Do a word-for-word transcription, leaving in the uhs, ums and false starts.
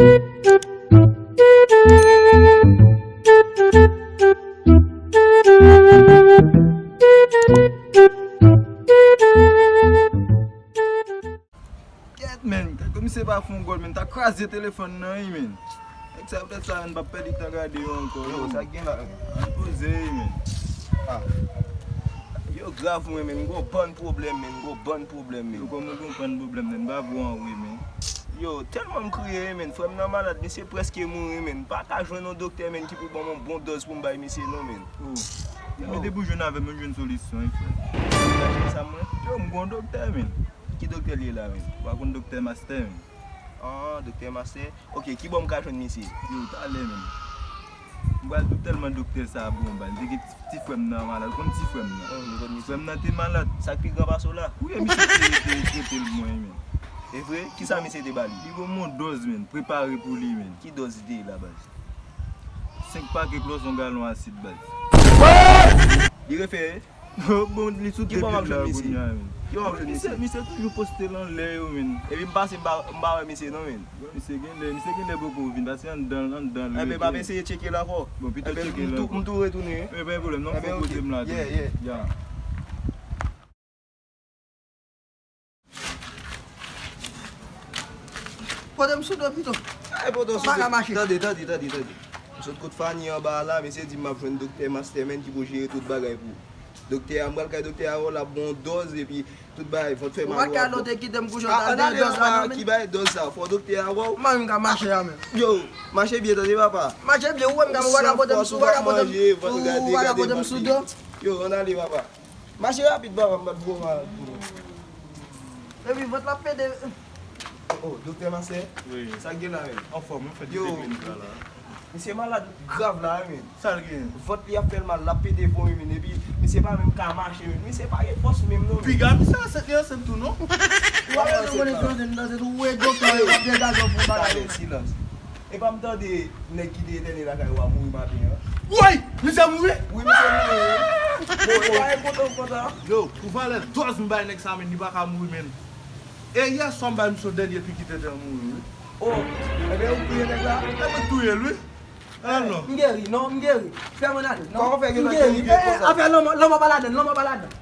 Kèt, men, kèt, komisè pa fè yon gòl, men, ta kraze telefòn nan, wi, men. Nèg sa, poutèt sa, men, pa pèdi tan gade yo ankò, yo. Yo, sa gen la, men. An poze, wi, men. Ah. Yo grav, mwen, men, m gon bann pwoblèm, men, m gon bann pwoblèm, men. Yo, kòman w gon bann pwoblèm, men, m pa vre anvi, men. Yo, tèlman m kriye, wi, men, frè m nan malad, misye prèske mouri, men. M pa ka jwenn yon doktè, men, ki pou ban m yon bon dòz pou m bay misye, non, men. Oh. Yo, mete boujon avè m, m jwenn solisyon, wi, frè. Sa mwen? Yo, m gon doktè, men. Ki doktè l ye la, men? Ou pa konn doktè Mastè, men? Ah, doktè Mastè. Ok, kibò m ka jwenn misye? Yo, talè, men. M pral di w tèlman doktè sa a bon, bay. M te gen ti, ti frè m nan malad. Ou konn ti frè m nan? Frè m nan te malad. Sa k pi gran pase w la? Wi, e misye te, te trete l mwen, men. E vre? Kisa misye te ba li? Li ban m yon dòz, men. Prepare pou li, men. Ki dòz li te ye la, baz? Senk pake klòs yon galon asid, baz. Li refè? Bon, li sou depil la kounye a, men. Yo, misye, misye toujou poste l anlè yo, men. Epi m pase, m pa, m pa wè misye non, men. Bon, misye genlè, misye genlè poko vin, paske anndan, anndan l rete. Enben, m ap eseye tcheke l ankò. Bon, pito tcheke l ankò. M tou retounen, wi. E, pa gen pwoblèm, non, fò kote m la tou. Yeah, yeah. Ya. Pote m sou do pito. Ay, pote m sou do. Tande, tande, tande, tande. M sot kot Fani anba a la, mesye di m ap jwenn doktè Masterman ki pou jere tout bagay pou ou. Doktè a, m pral kay doktè a, wè, l ap bon dòz epi tout bagay, vant fè mal. Ou pa ka lòt e kite m kouche, tande dòz la non, men. Ki bay dòz sa, fò doktè a wè w. Mwen menm ka mache a menm. Yo, mache byen, tande papa. Mache byen, ou wè m ka, ou pa ka pote m sou, ou pa ka pote m, ou pa ka pote m sou do. Yo, ann ale papa. Mache rapid, papa, m pa t voye w malad pou mwen. Epi vant la pede. Oh, doktè Master? Wi. Sa k gen la menm? Anfòm, wi, fè ti teknik la, la. Misye malad grav la, wi, men. Sa l gen? Vant li ap fè l mal, l ap pede pou mwen, men. Epi, misye pa menm ka mache, men. Misye pa gen fòs menm, non, men. Piga misye ansent, li ansent tou, non? Ou ap rete konnen se ansent, li ansent, ou wè doktè, w ap degaje w pou bagay. Silans. Epa m tande nèg ki te etène lakay ou a mouri maten an. Woy! Misye mouri? Wi, misye mouri, wi. Bon, e pa enpòtan, enpòtan. Yo, pou valè dòz m bay nèg sa, men, li pa ka mouri, men. E yè swa m bay misye dènye piki tenten mouri, wi. Oh, enben, ou touye nèg la? E mwen touye l, wi. Ah, non. M geri, non, m geri. Fè mwen ale, non. Kòman fè gen nan geri vye konsa? Afè lanmò, lanmò pa ladann, lanmò pa ladann.